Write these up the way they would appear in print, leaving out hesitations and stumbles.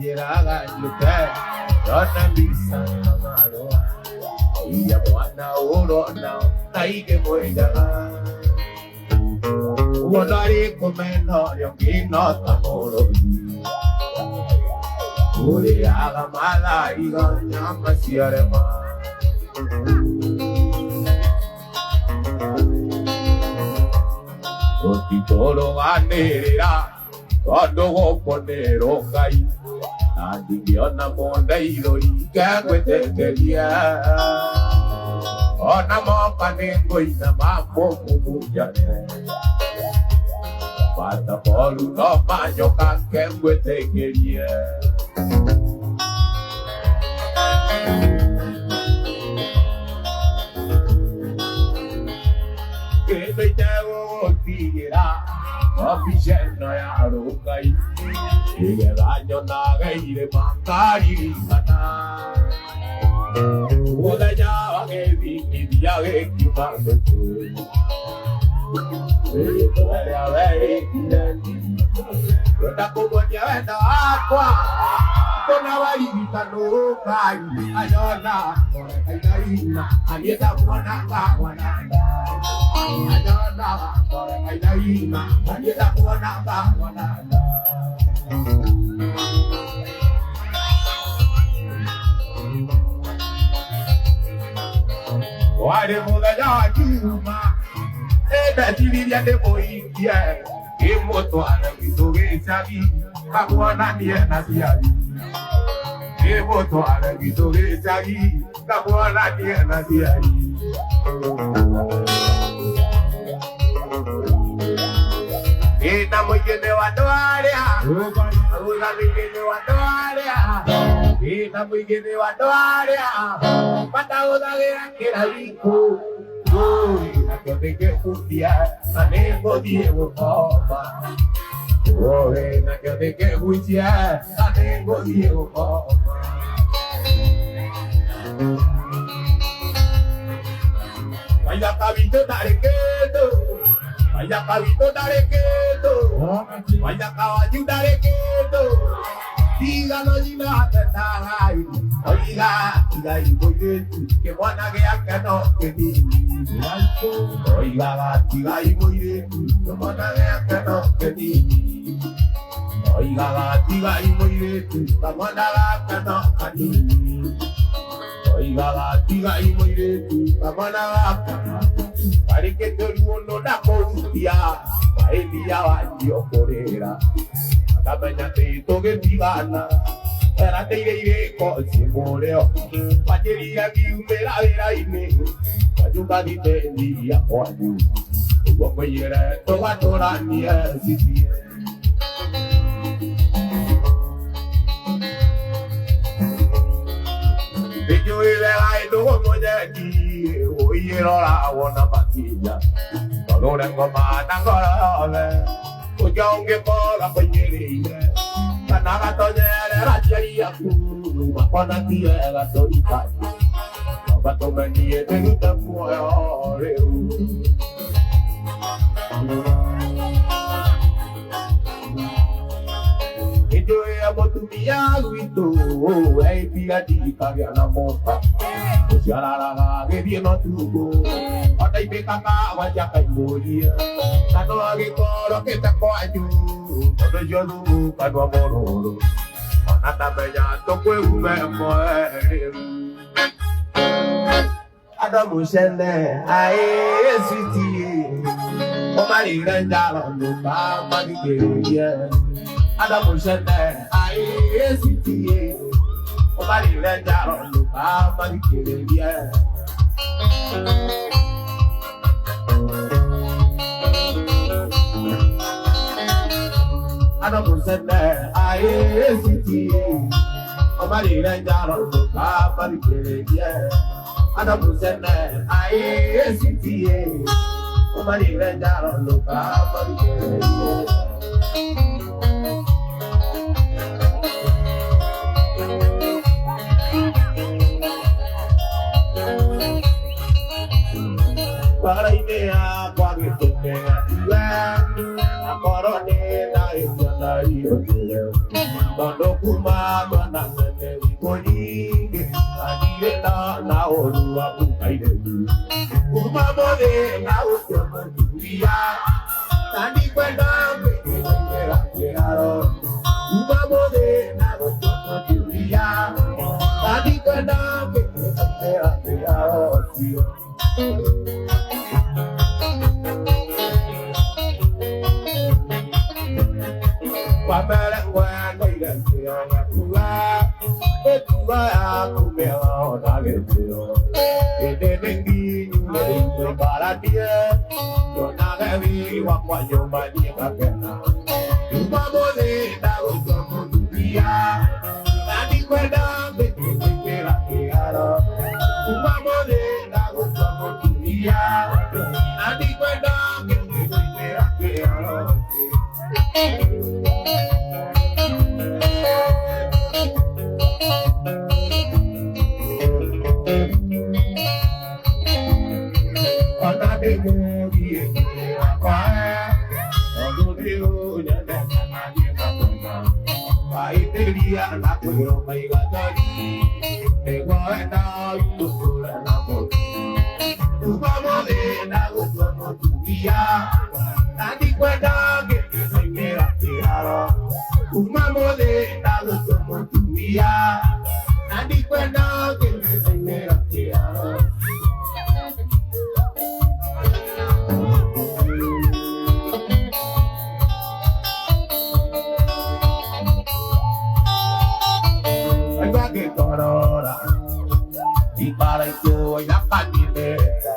Anjĩraga njũke ndona mbica na marũa iria mwana ũrona na ingĩ mwĩnjaga ũguo ndarĩ kũmena ũrĩa ũngĩ no ta mũrũthi ũrĩaga mathariga nyama ciarema. Tũtikũrũganĩrĩra tondũ gũkũ nĩ rũngai na ndingĩona mũndeithũri ngegwĩtĩkĩria ona moka nĩ ngũina mamũmumunyane mataboru no manyoka ngegwĩtĩkĩrie. Kĩndũ itegũgũtigĩra no mbica ĩno ya rũngai nĩgetha nyonage irĩma ngaririkana mũthenya wa gĩthingithia gĩkiuma gĩtũ rĩtwa rĩa werĩkire kwenda kũmuonia wendo wakwa kũna waririkanũkai anyona kainaina anieta muona ngagwananda anyona kainaina anieta muona ngagwananda. Warĩ mũthenya wa Juma ndeciririe ndĩmũhikie ngĩmũtware gwitũ gĩcagi ngamuonanie na ciari ngĩmũtware gwitũ gĩcagi ngamuonanie na ciari. Ĩna mũingĩ nĩ wa andũ arĩa Ũna mũingĩ nĩ wa andũ arĩa Ĩna mũingĩ nĩ wa andũ arĩa matahũthagĩra kĩraikũ. Ũĩ nakĩo nĩkĩhutia na nĩngũthiĩ gũkoma. Ũĩ nakĩo nĩkĩhutia na nĩngũthiĩ gũkoma. Vaya cabito ndarĩ kĩndũ, vaya cabito ndarĩ kĩndũ, vaya kawanyu ndarĩ kĩndũ. Tiga no nyina atetagai, oiga tigai mũirĩtu kĩmwana gĩake no kĩnini. Oigaga tigai mũirĩtu kĩmwana gĩake no kĩnini. Oigaga tigai mũirĩtu kamwana gake no kanini. Oigaga tigai mũirĩtu kamwana gake karĩ kĩtũri mũno ndakũhutia waĩthia wanjio kũrĩra ndamenya atĩ tũgĩtigana eranĩire irĩko ciĩ mũrĩo wanjĩria ngiumĩra wĩra-inĩ kwanyu ngathitĩria kwanyu ũguo mwĩyĩre tũgatũranie cicie. Ndĩnjũĩ wega ndũgũ mũnyengi ũiyĩrora wona makinya tondũ ngoma na ngoro yothe ũngĩa ũngĩkorwo kũnyĩrĩire kana gatonyerera aciari aku makona ti wega tũikanie batũmenie ndĩrute muoyo rĩu. Nĩnjũĩ mũtumia gwitũ eitiga ndikagĩa na mũka ũcio araraga agĩthiĩ na ũtukũ otaimĩkaga gwanja kaimũria na no agĩkorwo kĩte kwanyu tondũ ũcio thumu kanua mũrũrũ ona ndamenya tũkwĩhume ĩmwe rĩu. Adamu sene ae sweetie Omari renjalo luka magigiriye Adamu sene ae sweetie Omari renjalo luka magigiriye. Adamu sene ae sweetie Omari renjalo luka magigiriye Adamu sene ae sweetie Omari renjalo luka magigiriye. Bara-inĩ yakwa gĩtũme ngue akorwo nĩ ndagĩtua ndariũke Tondũ kuma mwana nene thikũ nyingĩ na ndirĩ ndona ũũru waku kairĩtu. Kuma mũthenya ũcio mũtumia na ndikwenda kwĩĩra kĩharo. Kuma mũthenya ũcio mũtumia na ndikwenda kwĩĩra kĩharo ũcio. Wambere ngwendeire kĩo gĩaku mĩtugo yaku mĩega ona gĩtĩo. Ĩndĩ nĩ nginyu nĩngũikaranie ndonage wĩ wakwa nyũmba niĩ ngakena. Kuma mũthenya ũcio mũtumia na ndikwenda ngĩkĩra kĩharo. Kuma mũthenya ũcio mũtumia na ndikwenda ngĩkĩra kĩharo. Ona ndĩmũrie wakwa tondũ ndĩũnyendete na niĩ ngakwenda. Waitĩria na kwĩrwo maigatori nĩguo wenda itũtũre na mũtu. Kuma mũthenya ũcio mũtumia na ndikwenda ngĩkĩra kĩharo. Kuma mũthenya ũcio mũtumia na ndikwenda ngĩkĩra kĩharo. Aigua ngĩkorora ikaraitwo irakanimera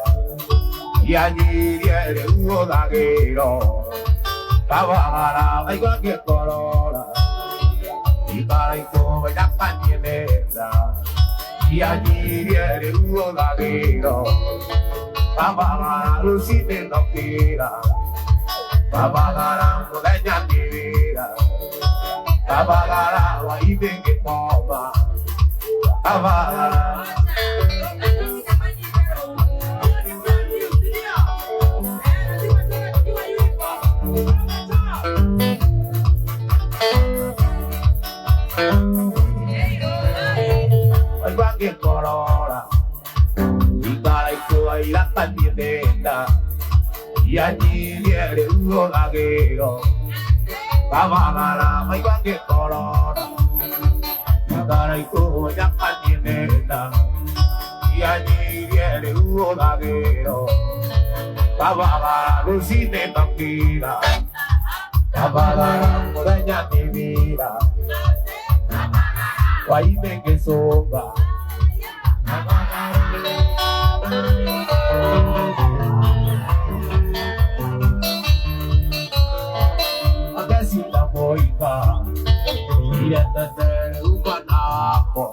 yanyirie rĩu ũthagĩro kabagara. Aigua ngĩkorora ikaraitwo irakanimera yanyirie rĩu ũthagĩro kabagara. Rũcinĩ ndokĩra kabagara, mũthenya ngĩwĩra kabagara, hwainĩ ngĩkoma kabagara. Aigua ngĩkorora ikaraitwo irakanimenda yanyirie rĩu ũthagĩro kabagara. Aigua ngĩkorora ikaraitwo irakanimenda yanyirie rĩu ũthagĩro kabagara. Rũcinĩ ndokĩra kabagara, mũthenya ngĩwĩra, hwainĩ ngĩcũnga. Agecinda moiga iretete rĩu mwana wakwa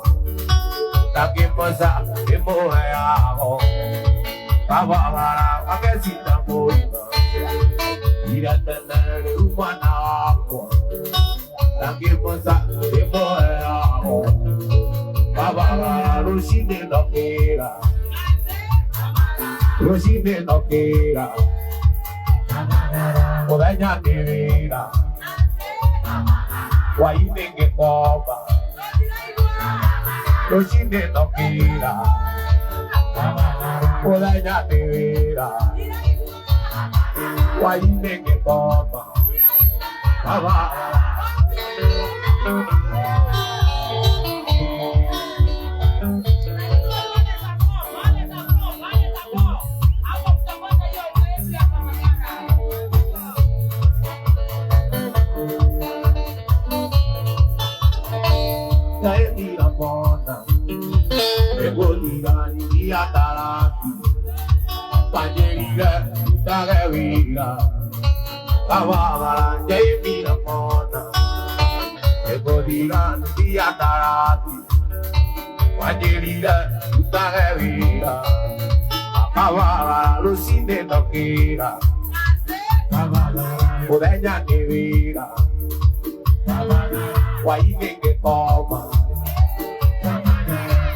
ndangĩmoca ĩmũheago kabagara. Agecinda moiga iretete rĩu mwana wakwa ndangĩmoca ĩmũheago kabagara. Rũcinĩ ndokĩra, rũcinĩ ndokĩra, mũthenya ngĩwĩra, hwainĩ ngĩkoma. Rũcinĩ ndokĩra, mũthenya ngĩwĩra, hwainĩ ngĩkoma kabagara. Ndaĩtira mona ĩgũthiganiria tarati wanjĩrire ndage wĩra kabagara. Njaĩmira mona ĩgũthiganiria tarati wanjĩrire ndage wĩra kabagara. Rũcinĩ ndokĩra mũthenya ngĩwĩra, hwainĩ ngĩkoma,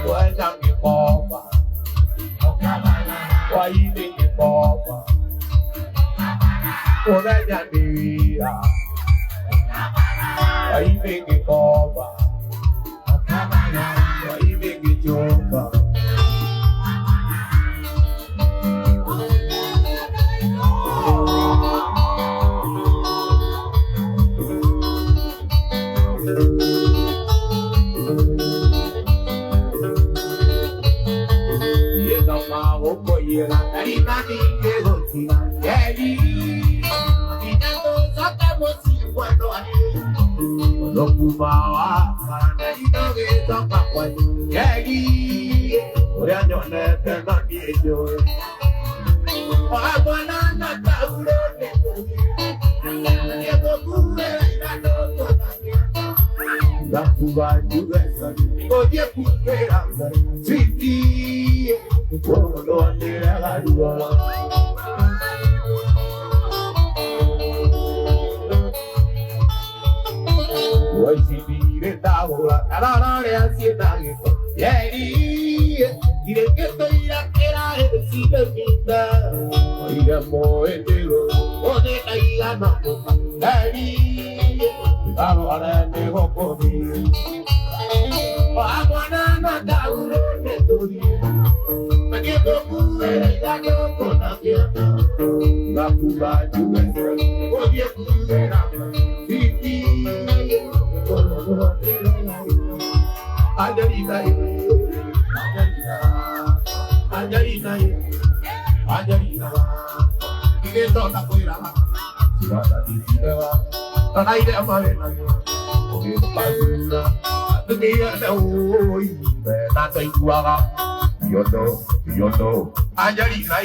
mũthenya ngĩkoma, hwainĩ ngĩkoma, mũthenya ngĩwĩra. Waimĩngĩkomba, waimĩngĩchũmba. Yĩthoma gũkũiyĩra ndarĩ na ningĩ gũtiga njeri. Nginya tũcoke mũciĩ kwendwa Ũthũkũma wakwa ndarĩ gĩcoka kwanyu njeri. Ũrĩa nyonete no niĩ njũĩ. Wa mwana na taurũ nĩ nĩngũkuĩra ithandũkũ. Ngakuga njuge ngũthiĩ kuĩra sweetie ũndwanĩraga ruo. Waicindire ndagũra ndarora ũrĩa ciĩna gĩko yeri irĩ gĩtũira kĩrarĩ cindĩkĩte oire mũĩndĩrwo ũthĩ ndaigana kũka yeri ndarore nĩ gũkũthiĩ wa mwana na taurũ nĩ tũthiĩ magĩtũkuĩra ithandũkũ na kĩondo ngakuga njuge gũthiĩ kuĩra sweetie Angelina, Angelina, Angelina, Angelina, igĩtona kwĩra cirata ire marĩ nayo ũgĩtũkacura tũkĩgĩte ũi na twaiguaga yondo yondo Angelina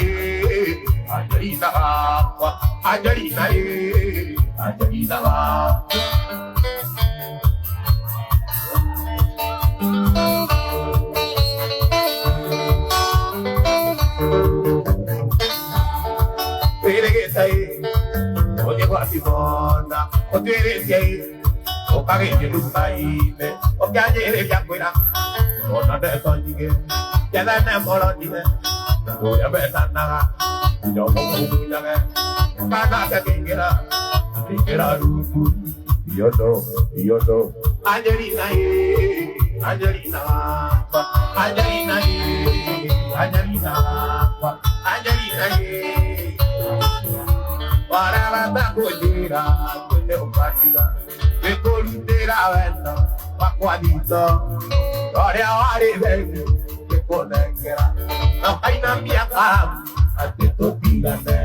Angelina wakwa Angelina Angelina wakwa. Wĩrĩgĩte ũthiĩ gwa Simona ũtuĩrĩtie ũkagĩthiĩ nduka-inĩ ũkĩanjĩrĩria kwĩra ona ndeto nyingĩ njethene mũronire ũrĩa metanaga nginya ũmũmunyage kanake kĩingĩra kĩingĩra rungu yondo yondo Angelina Angelina wakwa Angelina Angelina wakwa Angelina wararata kũnjĩra kwĩnĩ ũkatiga nĩkũrutĩra wendo wakwa thito ũrĩa warĩ bengi nĩkũnengera na ũkainamia karamu atĩ tũtigane.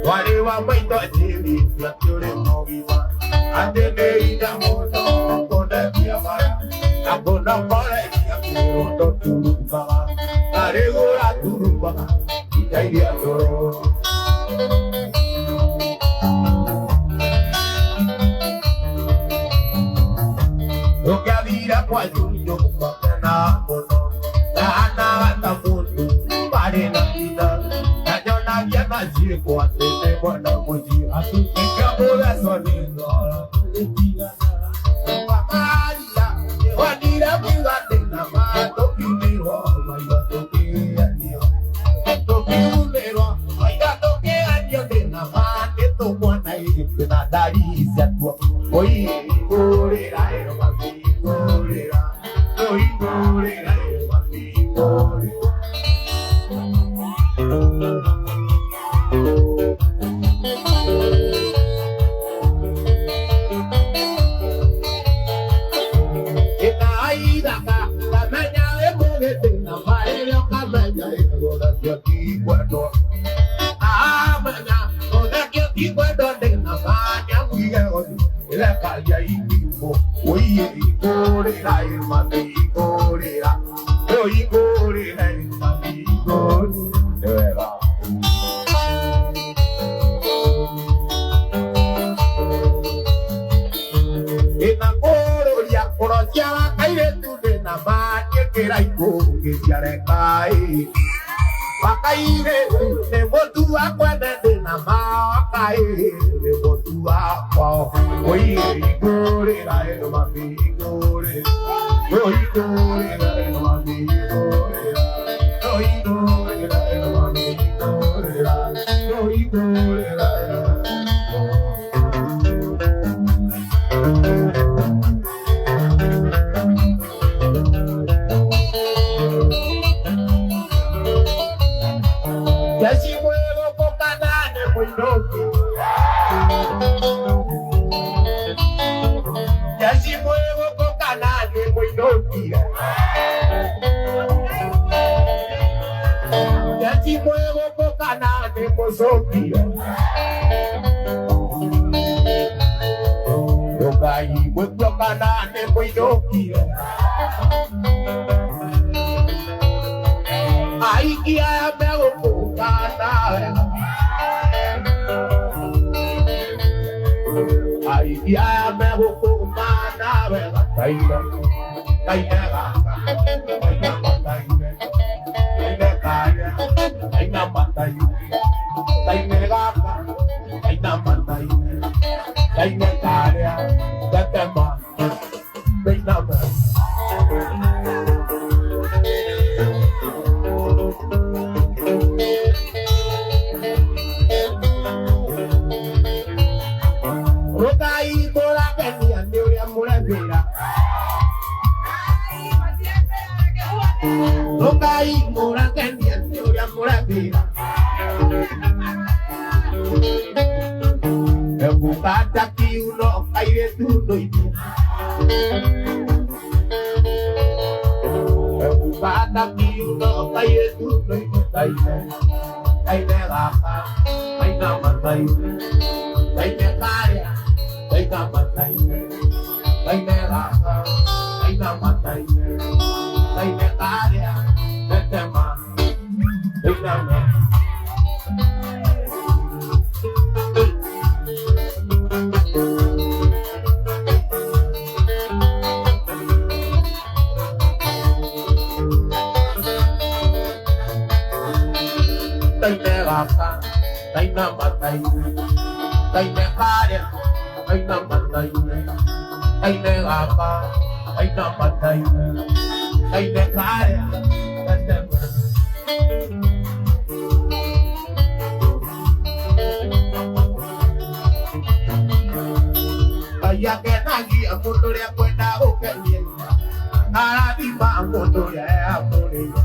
Warĩ wa maitho njĩrĩ atĩ ũrĩ mũgima atĩ nĩ hinya mũno kũndetia mara na kũnokoreria kĩroto turumaga na rĩu ũraturumaga nginya iria ndũrũ. Ũngĩathire kwanyu nyũmba kena mũno ndahanaga ta mũndũ marĩ na nyina na nyonagia na ciĩko atĩ nĩ mwana mũciĩ nĩkĩo mũgecwo nĩ ngoro tũgĩtigana. Wamaria wonire kuuga ndĩna ma tũkiumĩrwo maitho tũkĩanio tũkiumĩrwo maitho tũkĩanio ndĩna ma nĩtũkuona ĩna ndari ciatuo ũihingũrĩra ĩyo mabingũrĩra ũhingũrĩra ĩyo mabingũrĩra. Ĩnaithaka kamenya wĩ mũgĩtĩ na marĩrĩ ũkamenya ĩgũthekio ti kwendwo amenya gũthekio ti kwendwo ndĩna ma nĩamuige gũthiĩ ĩrekaria itimũ ũiye igũrĩra ĩmabingũrĩra ũigũrĩra ĩmabingũrĩra nĩ wega. Ĩnakũrũria kũrocia wa kairĩtu ndĩna ma njĩkĩra ikũngĩciareka ĩ wakairĩtu nĩ mũtu wakwa ndĩna ma wakaĩ nĩ mũtu wakwa ũiye igũrĩra ĩmabingũrĩra ũigũrĩra ĩmabingũrĩra ũigũrĩra ĩmabingũrĩra. Mũtũrĩre. Jacimwĩgũkũ kana nĩ mũinũki. Jacimwĩgũkũ kana nĩ mũinũki. Jacimwĩgũkũ kana nĩ mũcoki. Ngai mwĩkuo kana nĩ mũinũki. Aiki aya megũkũkana wega. Aiki aya megũkũmana wega. Taine, taine gaka, taine mataine, taine karĩa, taina mataine, taine gaka, taina mataine, taine karĩa, tetema, taina ma. Rũkai mũrakenia nĩ ũrĩa mũrebĩra. Rũkai mũrakenia nĩ ũrĩa mũrebĩra. Egũkanda kiuno kairĩtu ndũithi. Egũkanda kiuno kairĩtu ndũithi. Taine, taine gaka, taina mataine, taine karĩa, taina mataine, taine gaka, taina mataine, taine karĩa, tetema, taina ma. Taine gaka, taina mataine, taine karĩa, taina mataine, taine gaka, taina mataine, taine karĩa, tetema. Ngai akenagia mũndũ ũrĩa kwenda gũkenia, arathima mũndũ ũrĩa eamũrĩire.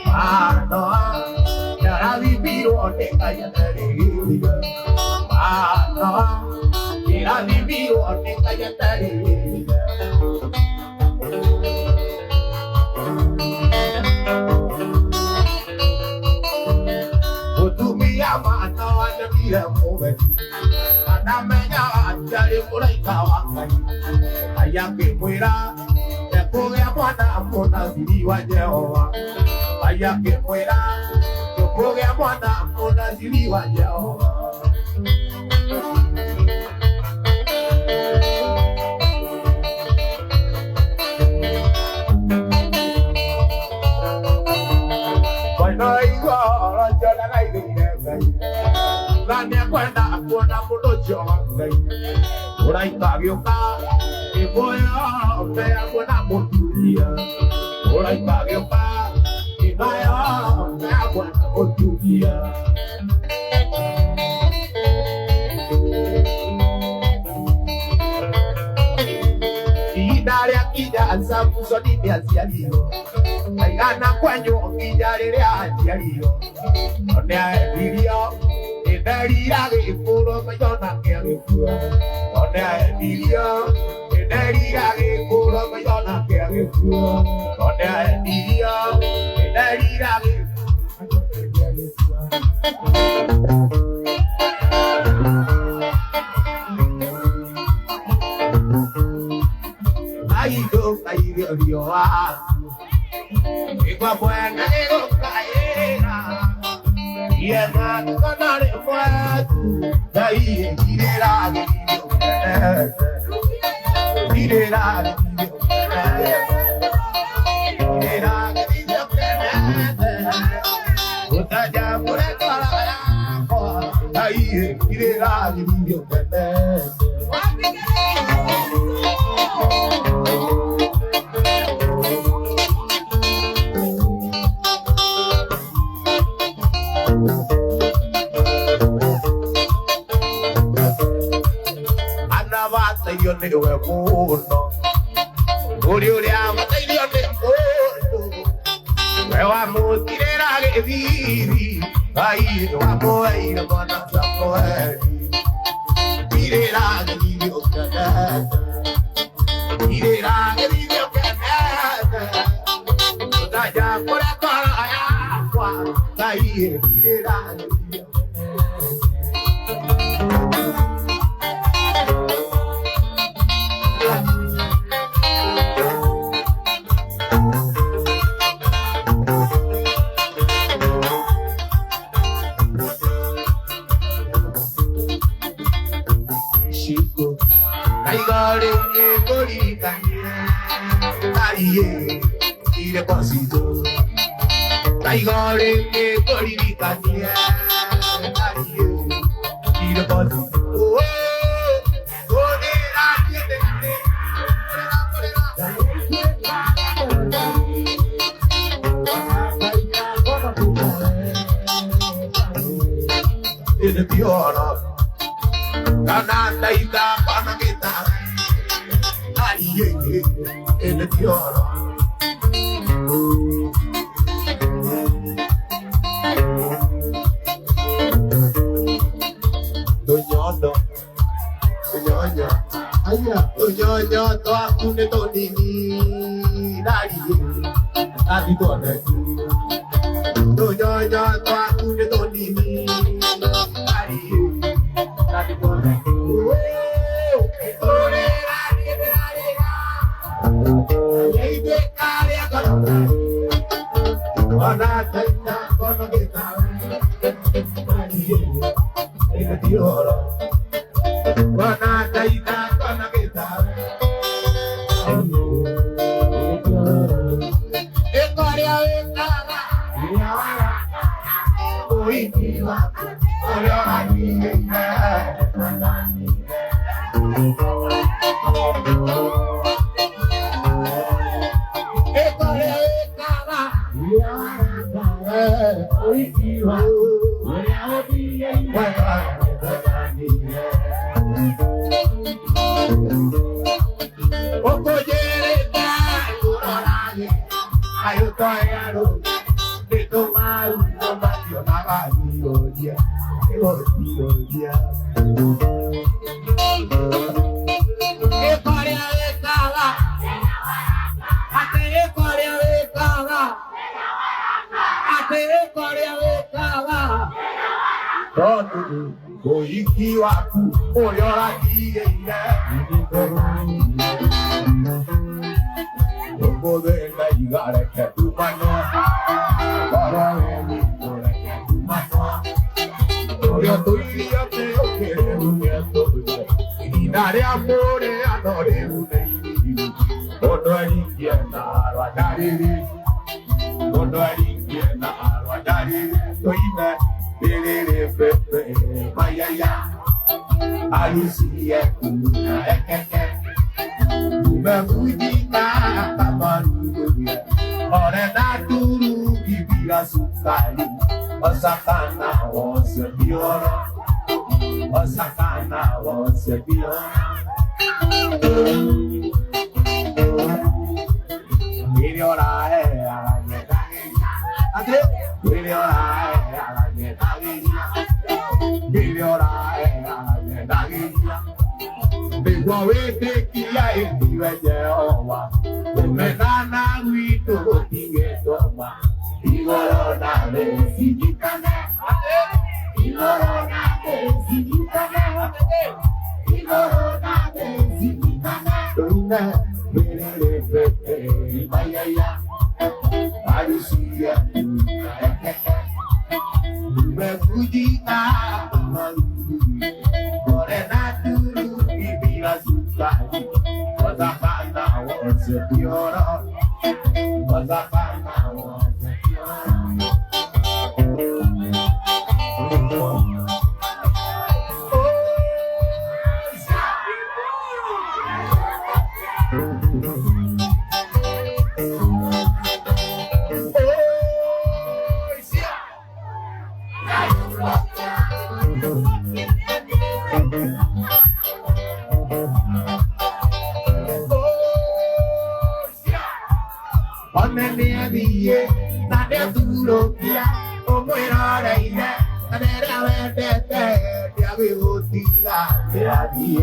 Manoa nĩarathimirwo nĩ Ngai atarĩrĩire. Manoa nĩarathimirwo nĩ Ngai atarĩrĩire. Mũtumia Manoa nĩamire mũgeni, ndamenyaga atĩ arĩ mũraika wa Ngai. Ngai akĩmwĩra ekũgĩa mwana mũnaziri wa Jehova. Ngai akĩmwĩra ndũkũgĩa mwana mũnaziri wa Jehova. Mwana igua ũhoro njonaga ithĩire Ngai, na nĩekwenda kuona mũndũ ũcio wa Ngai. Mũraika agĩũka kĩmũhe ũhoro mbere kuona mũtumia. Mũraika agĩũka kĩmũhe ũhoro mbere kuona mũtumia. Ihinda rĩakinya Samusoni nĩaciarirwo, aigana kwenywo nginya rĩrĩa aciarirwo. No nĩaendirio nĩ Delila agĩkũrwo maitho nake agĩkua. No nĩaendirio nĩ Delila agĩkũrwo maitho nake agĩkua. No nĩaendirio nĩ Delila agĩkũrwo maitho nake agĩkua. Aigũ waku, igua mwene gũkaĩra. Iena kona rĩmwe tu, Ngai irĩra gĩthithio ũkenete. Irĩra gĩthithio ũkenete. Irĩra gĩthithio ũkenete. Ũtanjamũre ngoro yakwa, Ngai irĩra gĩthithio ũkenete. Batairio nĩwe mũno ũrĩ ũrĩa batairio nĩ mũndũ we wamũtirĩra gĩthiri Ngai wamũheire mwana Samueli irĩra gĩthithi ũkenete irĩra gĩthithi ũkenete ũtanja kũrĩa ngoro yakwa Ngai irĩra gĩthithi. Ndĩmwendete ndiagĩgũtiga ndĩrathiĩ.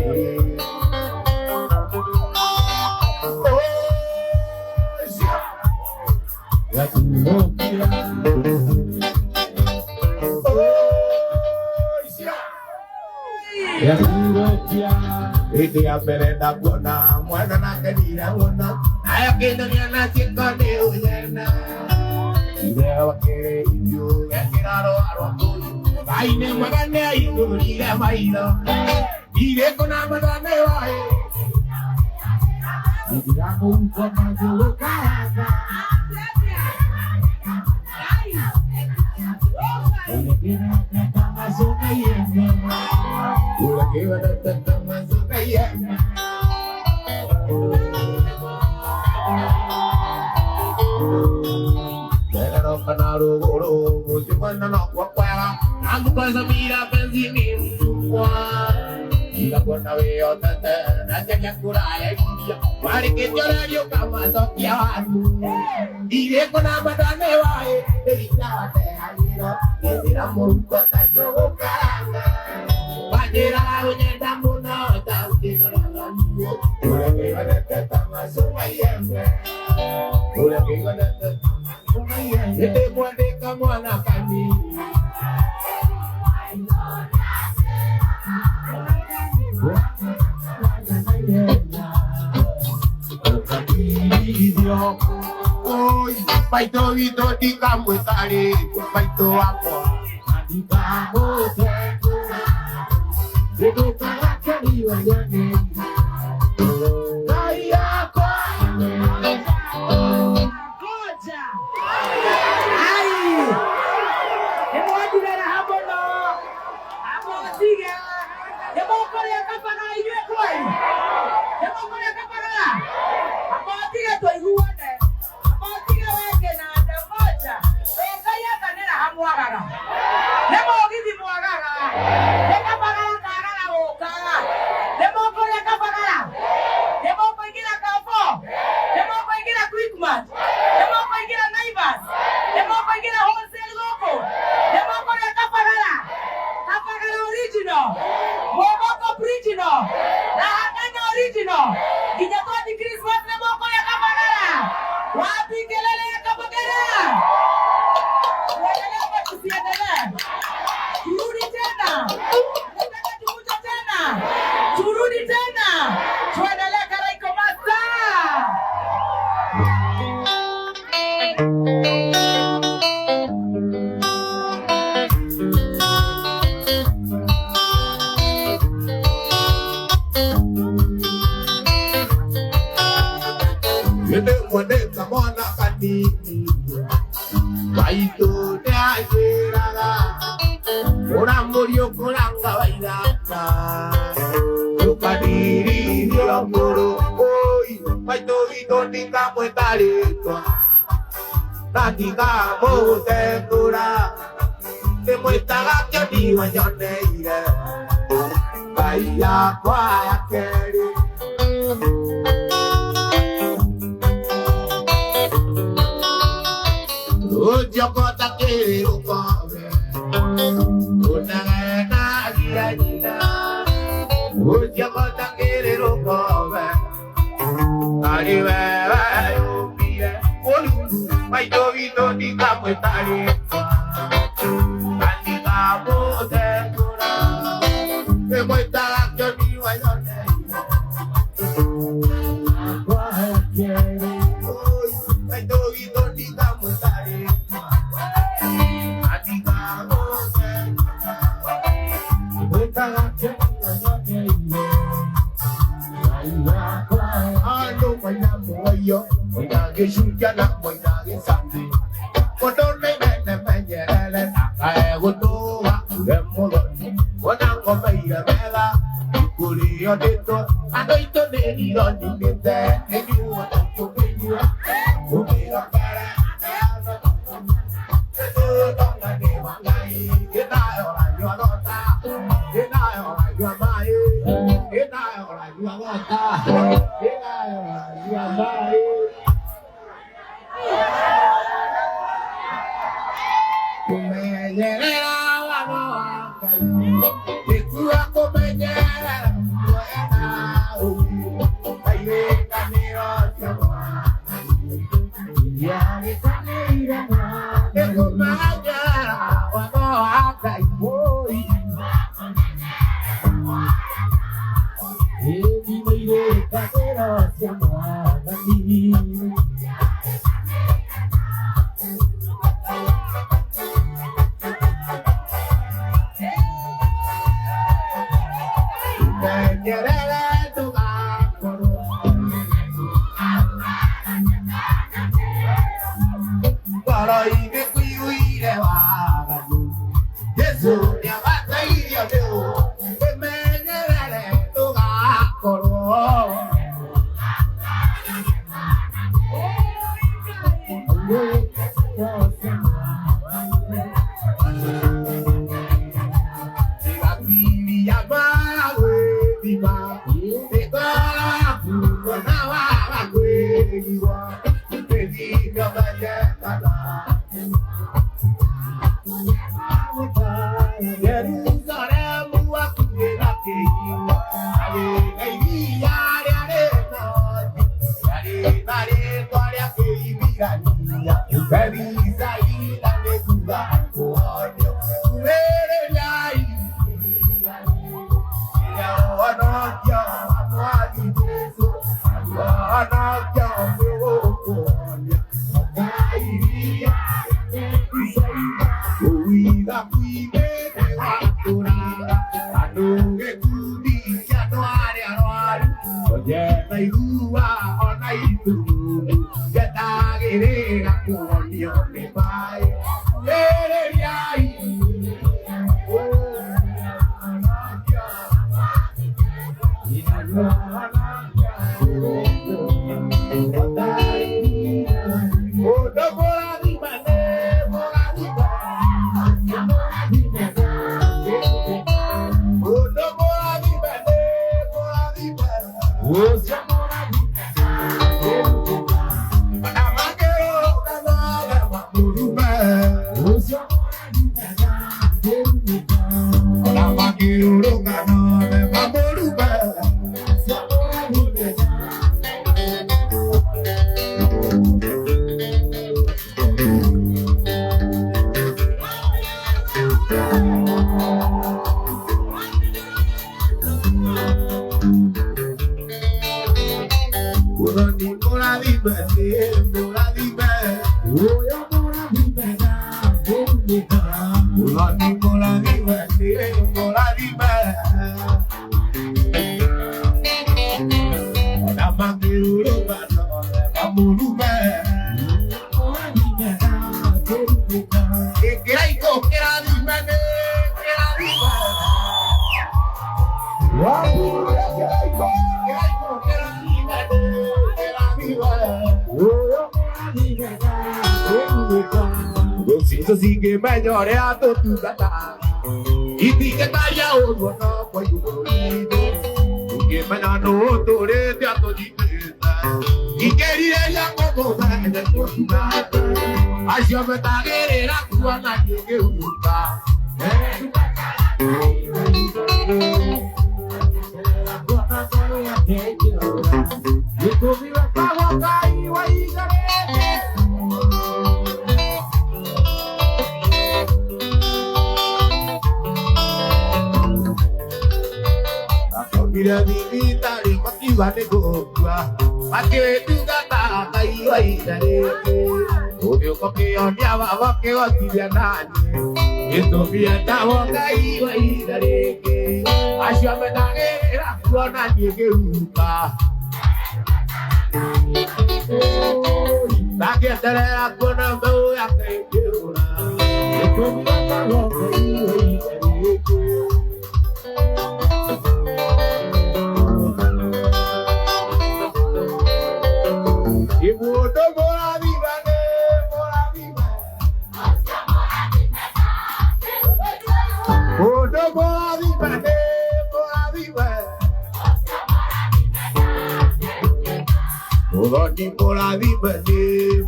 Hĩndĩ ya mbere ndakuona mwana nake ndiramuona nayo kĩndonia na ciĩko nĩ ũnyena ithe wakĩrĩ irio gekĩra rũa rwa kũu Ngai nĩ mwega nĩ aihũrire maitho irĩkũ na matha nĩ waĩ Mwana kanini. Paito witũ ndikamwĩtarĩ paito wakwa Ngai yakwa. Ngoja. Ai. Nĩmwandigera hamũno. Amũtige. Nĩmũkũrĩa kabara inyuĩ kweli? Nĩmũkũrĩa kabara? Amũtige tũiguane. Amũtige we kĩnanda ngoja. Ngai akanĩra hamwagaga. Nĩ mũgithi mwagaga. Nĩ kabagara kagaga gũka. Nĩ mũkũrĩa kabagara? Nĩ mũkũingĩra Carrefour? Nĩ mũkũingĩra Quickmart? Nĩ mũkũingĩra Naivas? Nĩ mũkũingĩra wholesale gũkũ? Nĩ mũkũrĩa kabagara? Kabagara original. Mwogoko original. Rahakana original. Nginya twathi Christmas nĩ mũkũrĩa kabagara. Wapi kelele ya kabagara? Tuendelee ama tusiendelee? Turudi tena. Nataka tukuje tena. Turudi tena. Tuendelee Karaiko Master. Ndĩmwendete mwana kanini maitũ nĩanjĩraga ũramũriũ kũranga waithaka ndũkandirithio ngũrũ oi maitũ witũ ndikamwĩta rĩtwa na ndikamũtengũra ndĩmwĩtaga kĩoni wanyoneire Ngai yakwa ya kerĩ. Ujokota kĩrũkove ũnagenagia nyina Ujokota kĩrũkove arĩ wewe yũmbire ũru maitũ witũ ndikamwĩta rĩtwa na ndikamũtengũra ndĩmwĩtaga kĩoni wanyoneire maitũ witũ ndikamwĩta rĩtwa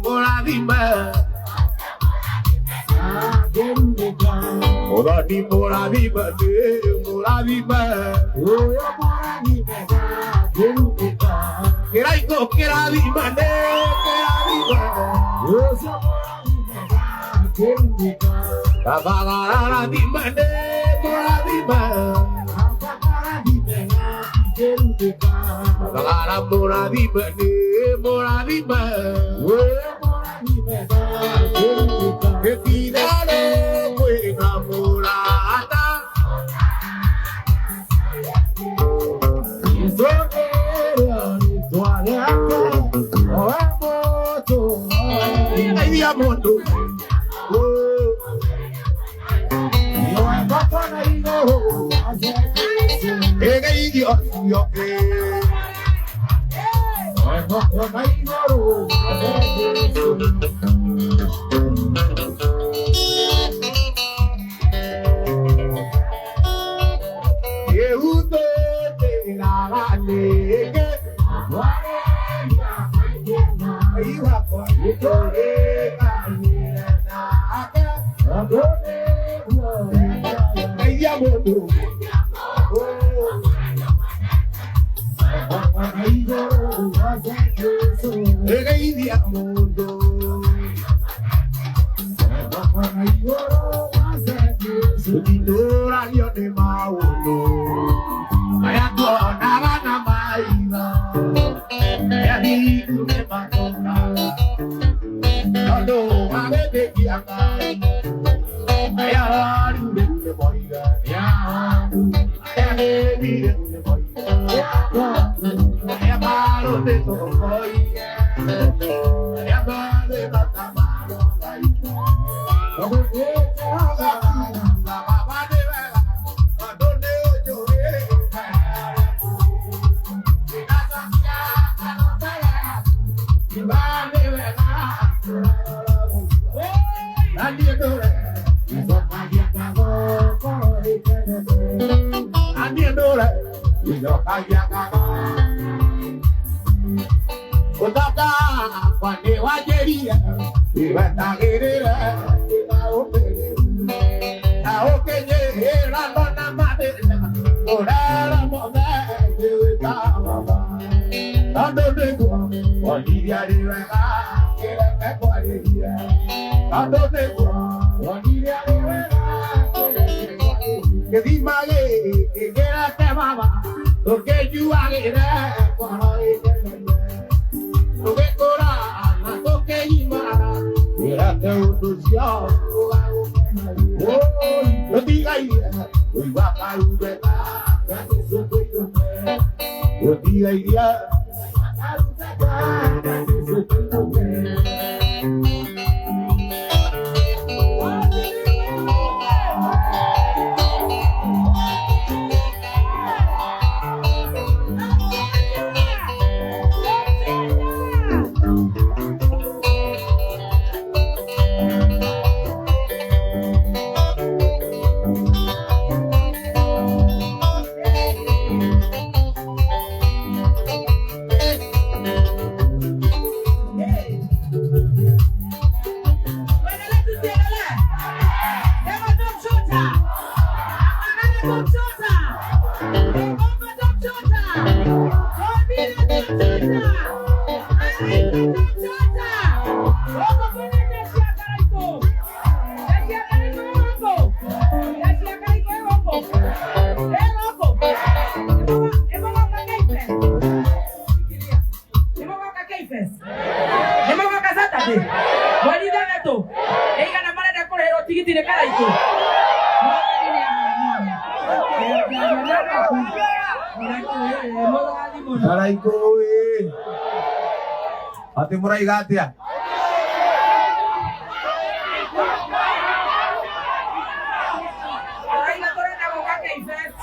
Mora viva. Mũthoni mũrathime nĩ mũrathime. Kĩraikũ kĩrathime nĩ kĩrathime. Kabagara rathime nĩ mũrathime. Kabagara mũrathime nĩ mũrathime. Gĩtirarĩ kwĩna mũrata. Geithia mũndũ. Ĩgeithio cio ĩhutũtĩraganĩke iwakwa gĩtũrĩkanĩre nake. Geithia mũndũ. Geithia mũndũ. Tũtitũranio nĩ maũndũ maya tuonaga na maitho, arĩa thingu nĩ matonaga tondũ wa gwĩtĩkia Ngai. Arĩa oru rĩu nĩ moiga arĩa thĩni rĩu nĩ moiga arĩa marũmĩtwo moige arĩa marĩ bata maro Ngai. Gĩthima gĩkĩ kĩrete baba tũkĩnyuagĩre ngoro ĩkenaine tũgĩkũra na tũkĩgimara wĩrate ũndũ ũcio ũgagũkenagia tũtigaire kũigua karumbeta ga Jesũ tũinũke tũtigaire karumbeta ga Jesũ tũinũke. Tuendelee tusiendelee? Sema tumshuta. Amagana tumshuta. Ngoma tumshuta. Kobile tumshuta. Araiko tumshuta. Huko kuna jeshi ya Karaiko. Jeshi ya Karaiko huko. Jeshi ya Karaiko huko. Eh, huko. Ebo kaife. Fikiria. Ebo kaife. Nĩmagoka Saturday mweri ithathatũ ĩigana marenda kũrĩhĩrwo tigiti nĩ Karaikũ. Mwathani nĩ ahana mwanya. Karaikũ ĩ atĩ mũraiga atĩa? Tũraiga tũrenda gũka K-Fest.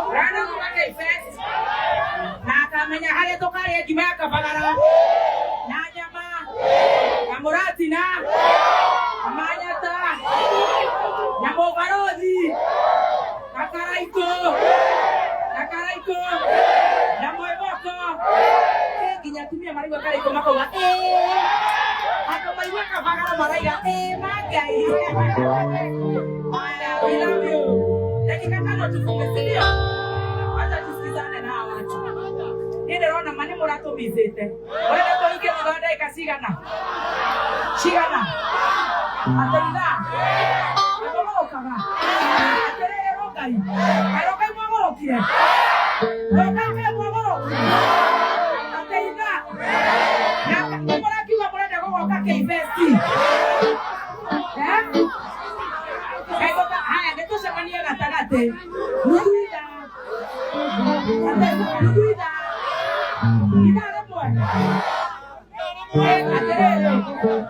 Tũrenda gũka K-Fest. Na akamenya harĩa tũkarĩa ngima ya kabagara na nyama na mũratina na manyata na mũbarothi na Karaikũ na Karaikũ na mwĩboko. Nginya atumia maraigua Karaikũ makauga ĩĩ andũ maigua kabagara. Kabagara maraiga ĩ ma Ngai. Haya, we love you. Dakika tano tufunge, si ndio? Wacha tusikizane na hawa watu. Niĩ ndĩrona ma nĩ mũratũmicĩte. Ũrenda tũhingie thutha wa ndagĩka cigana? Cigana? Atĩ ithaa? Atũgũrũkaga? Atĩrĩrĩ rũngai. Kaĩ rũngai mwagũrũkire? Rũngai kaĩ mwagũrũkire? Atĩ ithaa? Na mũrakiuga mũrenda gũgoka K-Fest. Eh? Kaĩ haya nĩ tũcemanie gatagatĩ. Nuthu ithaa. Atĩ nuthu ithaa. Ithaa rĩmwe. Atĩrĩrĩ,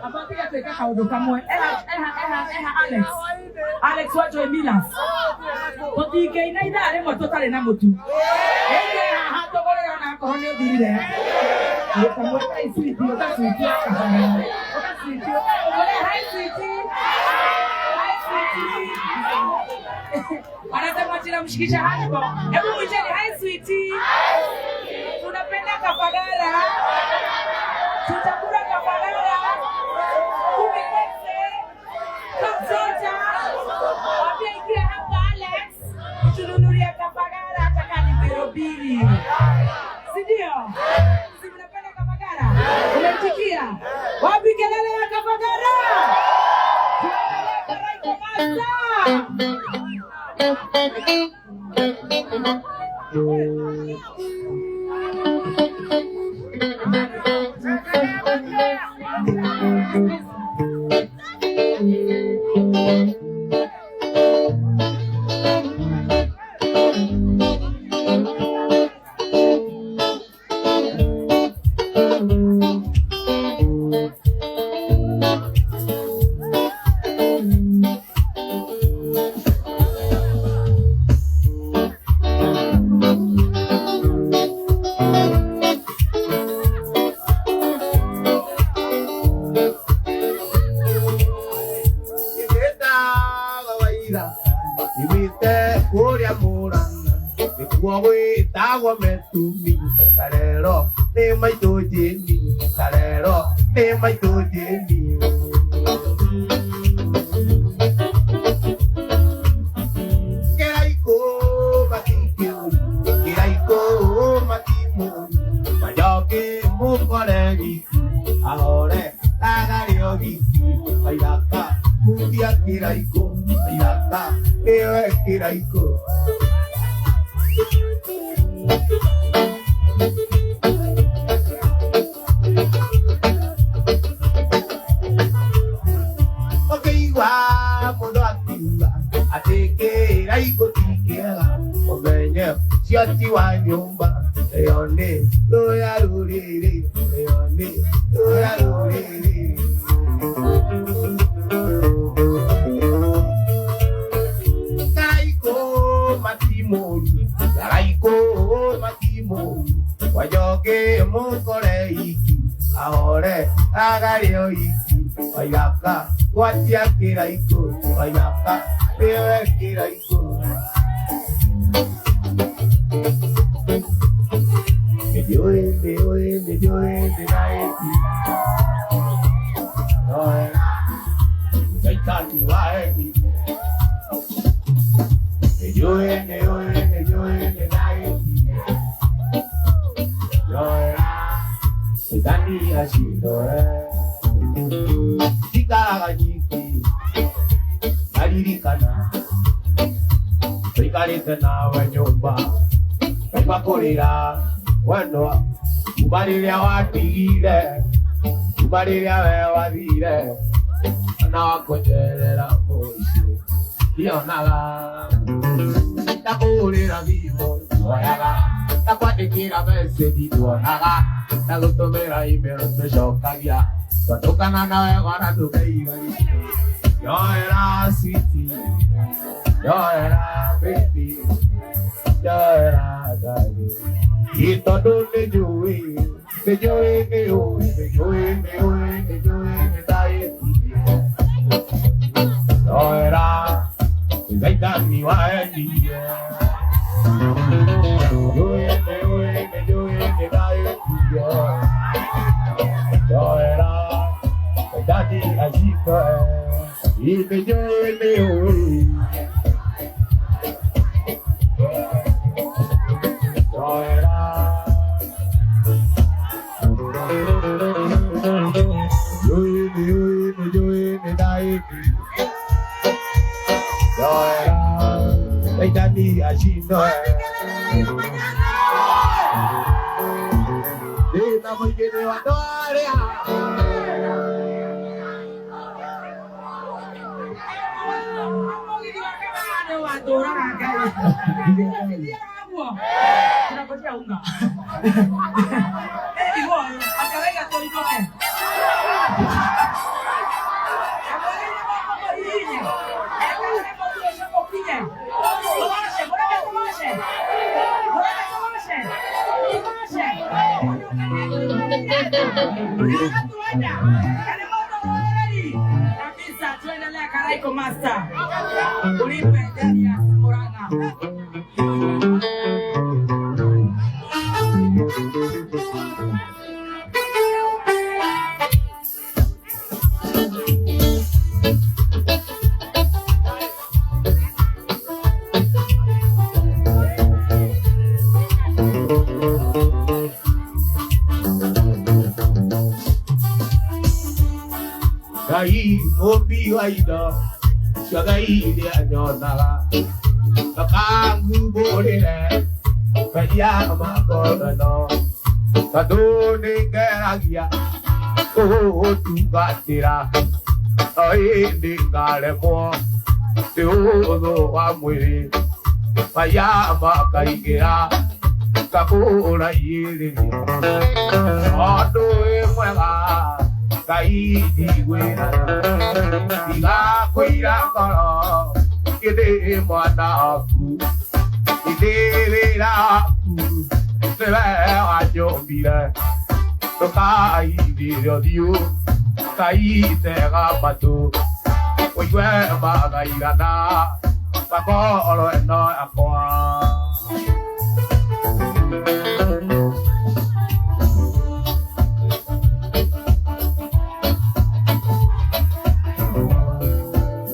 amba tiga twĩke kaũndũ kamwe. Eha, eha, eha, eha, Alex. Alex wa Joy Millers. Tũtingĩina ithaa rĩmwe tũtarĩ na mũtu. Ĩngĩ haha tũgũrĩre ona akorwo nĩ ũthirire. Ũkamwĩta iswiti, ũka switi ya kabagara. Ũka switi, ũmwĩre hi sweetie. Hi sweetie. Anasema tunamshikisha hapo. Hebu mwiteni hi sweetie. Tunapenda Kabagara. Tutakula Kabagara. Kumikose. Kapsota. Waambie ingia hapa Alex. Tununulie Kabagara hata kama ni mbiro mbili. Si ndio? Si mnapenda Kabagara? Umeitikia? Wapi kelele ya Kabagara? Tuendelee Karaiko Master. Ĩgĩtaga waithaka iguĩte kũrĩa Mũrang'a nĩkuo gwĩtagwo Metumi Karero nĩ maitũ Jane Karero nĩ maitũ Jane. Kĩraikũ matikĩũru kĩraikũ matimũru Wanjoki mũkore giki ahore agarĩo giki waithaka mundia kĩraikũ waithaka nĩwe kĩraikũ. Ũkĩigua mũndũ akiuga atĩ kĩraikũ ti kĩega ũmenye ũcio ti wa nyũmba ĩyo nĩ rũya rũrĩrĩ ĩyo nĩ rũya rũrĩrĩ. Karaikũ matimũru karaikũ matimũru Wanjoki mũkore iki ahore agarĩo iki waithaka gwatia kĩraikũ waithaka nĩwe kĩraikũ. Nĩnjũĩ nĩũĩ nĩnjũĩ ndĩraĩti noera Caitani waeni nĩnjũĩ nĩũĩ nĩnjũĩ ndĩraĩti noera Caitani acindore njikaraga nyiki ngaririkana tũikarĩte nawe nyũmba ngaigua kũrĩra wendwa kuma rĩrĩa watigire kuma rĩrĩa we wathire ona wakũnjerera mũciĩ ndionaga ndakũhũrĩra thimũ ndwoyaga ndakwandĩkĩra message ndwonaga ndagũtũmĩra email ndũcokagia twatũkana nawe gwana tũkeigania yoera sweetie yoera baby yoera darling tondũ nĩnjũĩ nĩnjũĩ nĩũĩ nĩnjũĩ nĩũĩ nĩnjũĩ nĩndaĩtie yoera Caitani waenie nĩnjũĩ nĩũĩ nĩnjũĩ nĩndaĩtie yoera Caitani ashika imejoe oi Joera Joe ni joe ni dai Joera Daitani ashika Ndina mwingine wa ndoa. Tunapotea unga. Hivyo akaweka toitoke. Kabisa, tuendelea Karaiko Master. Ulipe ndani ya Murang'a. Ngai mũmbi wa indo cia Ngai nĩanyonaga ndũkangumbũrĩre mehia makwa no tondũ nĩngeragia gũgũtungatĩra no ĩndĩ ngaremwo nĩ ũthũ wa mwĩrĩ maya makaingĩra ngakũraihĩrĩria tondũ wĩ mwega Ngai ndigwĩra ndigakwĩra ngoro githĩ mwana waku githĩ wĩra waku nĩwe wanjũmbire ndũkaithire ũthiũ kaitega matũ ũigue magairana makoro ĩno yakwa.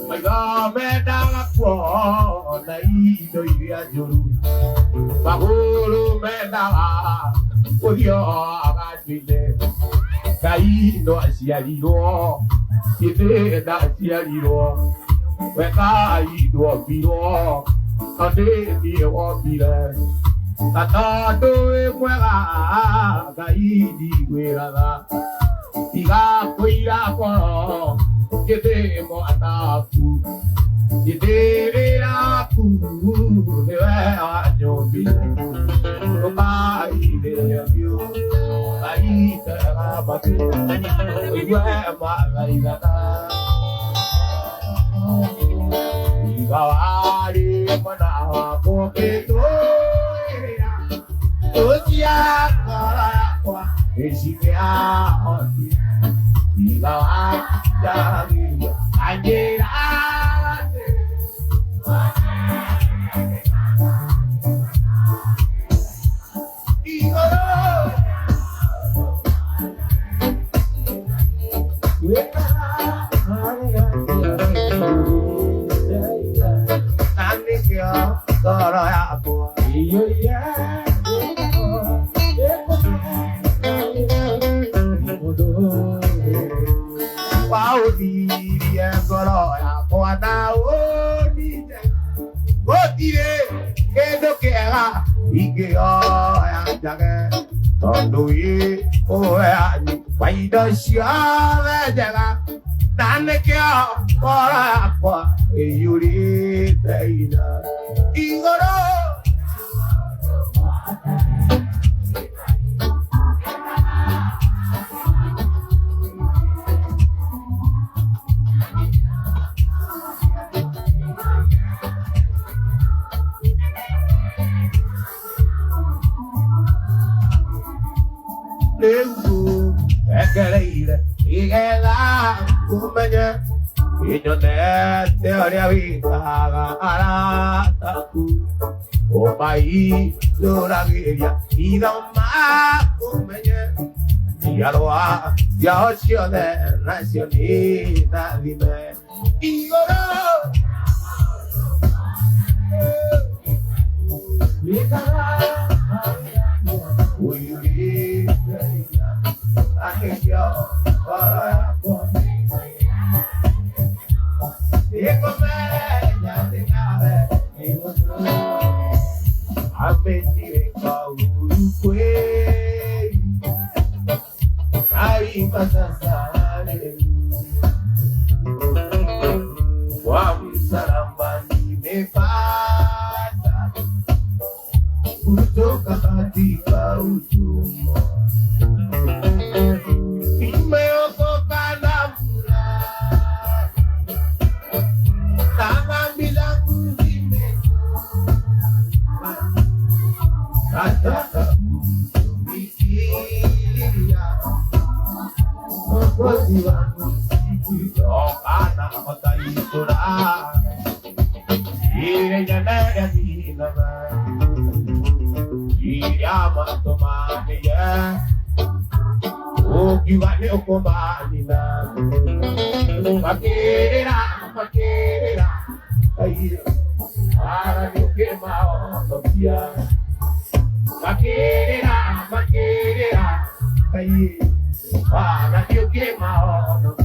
Maitho mendaga kuona indo iria njũru magũrũ mendaga gũthiĩ agatuine Ngai no aciarirwo githĩ ndaciarirwo we Ngai ndwombirwo no nĩ niĩ wombire na tondũ wĩ mwega Ngai ndigwĩraga ndigakwĩra ngoro githĩ mwana waku githĩ wĩra waku nĩwe wanjũmbire ndũkaithĩre ũthiũ kaitega matũ ũigue mathaithana Iga warĩ mwana wakwa ũkĩtũĩra ũcia ngoro yakwa ĩcingĩahotire Iga wanjagia anjĩra atĩrĩ Igoro Tondũ wĩ ũheani wa indo ciothe njega na nĩkĩo ngoro yakwa ĩiyũrĩte hinya igũrũ. Rĩu ekereire igetha ũmenye inyonete ũrĩa wĩkaga arataku ũmaihũragĩria itho makũmenye Njiarwa ciao ciothe nacio nĩ rathime igũrũ ũiyũrĩte hinya na nĩkĩo ngoro yakwa nĩĩkũmenya atĩ nawe nĩ mũtũũri. Ameniweka huru kweli, naimba sasa haleluya. Kwa msalaba nimepata kutoka katika utumwa, nimeokoka na furaha, na dhambi zangu zimekoma. Nataka kumtumikia Mwokozi wangu siku zote na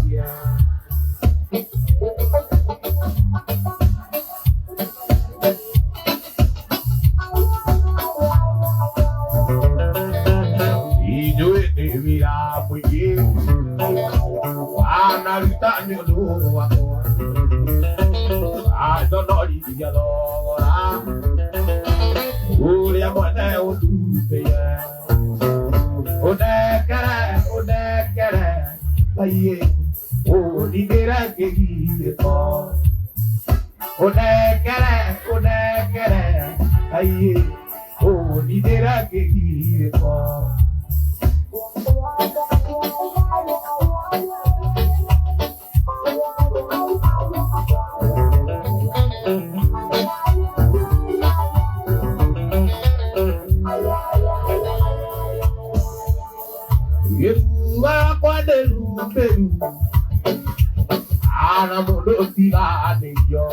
Yeah. Inyuĩ nĩ wĩra mũingĩ wanaruta nĩ ũndũ wakwa anjonorithia thogora ũrĩa mwene ũndutĩire ũndekere ũndekere Ngai ũndigĩre kĩgirĩko ũndekere ũndekere Ngai ũndigĩre kĩgirĩko. Gĩthua kwa ndĩrumberu ana mũndũ ũtiganĩirio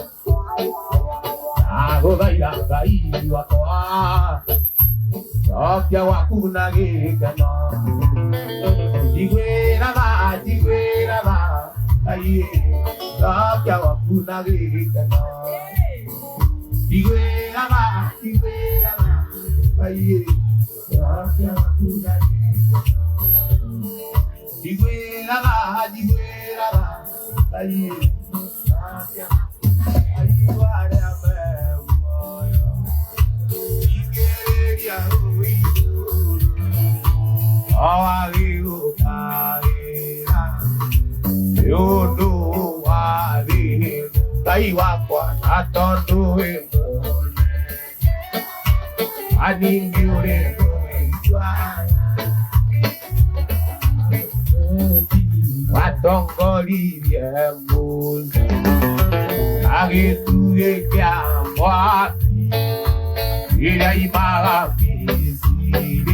ndagũthaitha Ngai wakwa cokia gwaku na gĩkeno njiguĩra tha njiguĩra tha Ngai cokia gwaku na gĩkeno njiguĩra tha njiguĩra tha Ngai cokia gwaku na gĩkeno njiguĩra tha njiguĩra tha Ngai cokia aigua arĩa me muoyo ingĩrĩria ũiguru o wagĩgũkaĩra nĩ ũndũ wa thĩ Ngai wakwa na tondũ wĩ mũnene aningĩ ũrĩ mũigua watongoririe Musa agĩtugĩ kĩa mwaki ĩrĩa imaga Misiri.